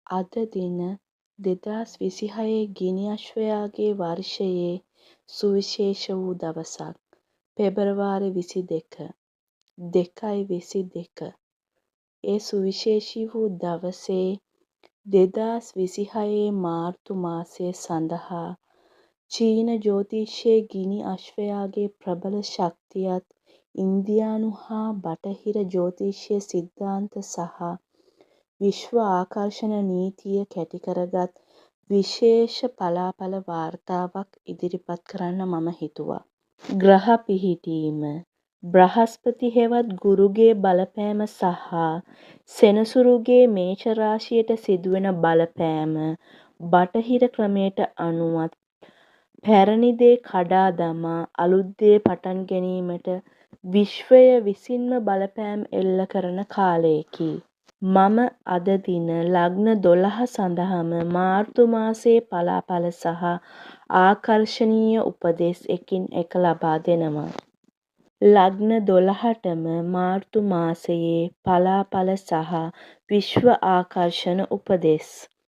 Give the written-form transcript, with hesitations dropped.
අද දින 2026 ගිනි අශ්වයාගේ වර්ෂයේ සුවිශේෂ වූ දවසක්. පෙබරවාරි 22 2.22. ඒ සුවිශේෂී වූ දවසේ 2026 මාර්තු මාසය සඳහා චීන ජ්‍යොතිෂයේ ගිනි අශ්වයාගේ ප්‍රබල ශක්තියත් ඉන්දියානු හා බටහිර ජ්‍යොතිෂීය සිද්ධාන්ත සහ විශ්ව ආකර්ෂණ නීතිය කැටි කරගත් විශේෂ පලාඵල වාර්තාවක් ඉදිරිපත් කරන්න මම හිතුවා. ග්‍රහ පිහිටීම බ්‍රහස්පති හෙවත් ගුරුගේ බලපෑම සහ සෙනසුරුගේ මේෂ රාශියට සිදුවෙන බලපෑම බටහිර ක්‍රමයට අනුවත් පැරණි දේ කඩා දමා අලුත් දේ පටන් ගැනීමට විශ්වය විසින්ම බලපෑම් එල්ල කරන කාලයකි. මම අද දින ලග්න 12 සඳහාම මාර්තු මාසයේ පලාඵල සහ ආකර්ශනීය උපදෙස් එකින් එක ලබා දෙනවා. ලග්න 12ටම මාර්තු මාසයේ පලාඵල සහ විශ්ව ආකර්ෂණ උපදෙස්.